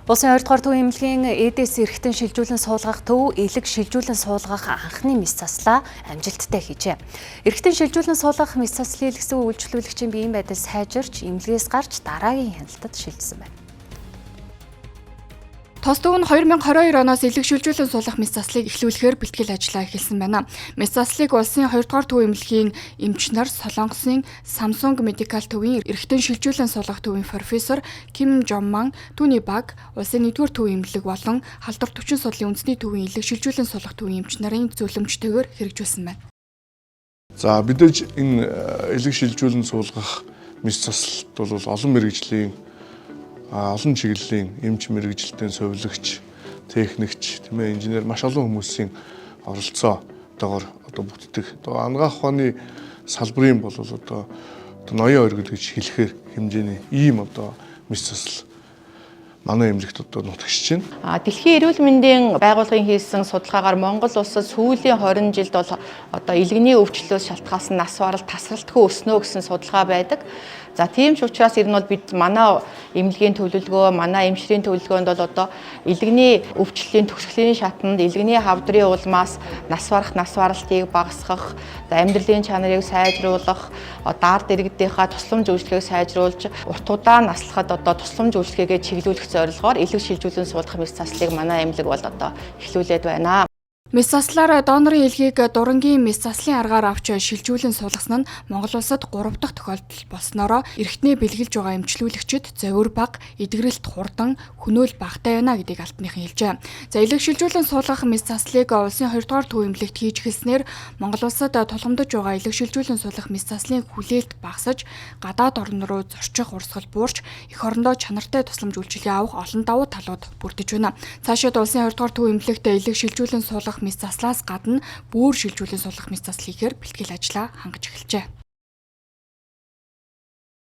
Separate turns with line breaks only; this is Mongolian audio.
Улсын 2 дугаар төв эмнэлгийн ЭДС эргэтэн шилжүүлэн суулгах төв элэг шилжүүлэн суулгах анхны мэс заслаа амжилттай хийжээ. Эргэтэн шилжүүлэн суулгах мэс заслыг хийлгэсэн үйлчлүүлэгчийн биеийн байдал сайжирч, эмнэлгээс гарч дараагийн хяналтад шилжсэн байна.
Тос төв нь 2022 оноос элэг шилжүүлэн суулгах мэс заслыг эхлүүлэхээр бэлтгэл ажлаа эхэлсэн байна. Мэс заслыг улсын 2 дугаар төв эмнэлгийн эмч нар Солонгосын Samsung Medical төвийн эргэтэн шилжүүлэн суулгах төвийн профессор Ким Жомман, түүний баг, улсын 1 дугаар төв эмнэлэг болон Халдвар төвчин судлалын үндэсний төвийн элэг шилжүүлэн суулгах төвийн эмч нарын зөвлөмжтэйгээр хэрэгжүүлсэн байна.
За, мэдээж энэ элэг шилжүүлэн суулгах мэс заслалт бол олон мэргэжлийн, олон чиглэлийн эмч мэргэжилтэн, сувилагч, техникч, тийм ээ, инженер маш олон хүмүүсийн оролцоотойгоор одоо бүтдэг. Одоо анагаах ухааны салбарын бол одоо ноён оргил гэж хэлэхээр хэмжээний ийм одоо мэс засал манай эмнэлэгт одоо нутагшиж байна.
Дэлхийн эрүүл мэндийн байгууллагын хийсэн судалгаагаар Монгол улсад сүүлийн 20 жилд бол одоо элэгний өвчлөлөөс шалтгаалсан нас барал тасралтгүй өснө гэсэн судалгаа байдаг. За, тийм ч учраас ер нь бол бид манай эмнэлгийн төлөвлөгөө, манай эмчнэрийн төлөвлөгөөнд бол одоо элэгний өвчлөлийн төгсгөлийн шатанд элэгний хавдрын улмаас нас барах нас баралтыг багасгах, амьдралын чанарыг сайжруулах, дард иргэдийнхаа тусламж үйлчилгээг сайжруулж, урт удаан наслахад одоо тусламж үйлчилгээгээ чиглүүлэх зорилгоор элэг шилжүүлэн суулгах мэс заслыг манай эмнэлэг бол одоо эхлүүлээд байна.
Мэс заслаар донорын элгийг дурангийн мэс заслын аргаар авч шилжүүлэн суулгасан нь Монгол улсад 3 дахь тохиолдол болсноороо эргэтнээ бэлгэлж байгаа эмчлүүлэгчид зовир бага, эдгэрэлт хурдан, хөнөөл багатай байна гэдгийг албаныхан хэлжээ. За, элэг шилжүүлэн суулгах мэс заслыг улсын 2 дугаар төв эмнэлэгт хийж эхэлснээр Монгол улсад тулгамдаж байгаа элэг шилжүүлэн суулгах мэс заслын хүлээлт багасаж, гадаад орн руу зорчих урсгал буурч, эх орондоо чанартай тусламж үйлчилгээ авах олон давуу талууд бүрдэж байна. Цаашид улсын 2 дугаар төв эмнэлэгт элэг шилжүүлэн суулгах мэс заслаас гадна бүүр шилжүүлэн суулгах мэс засал хийхээр бэлтгэл ажлаа хангаж эхэлжээ.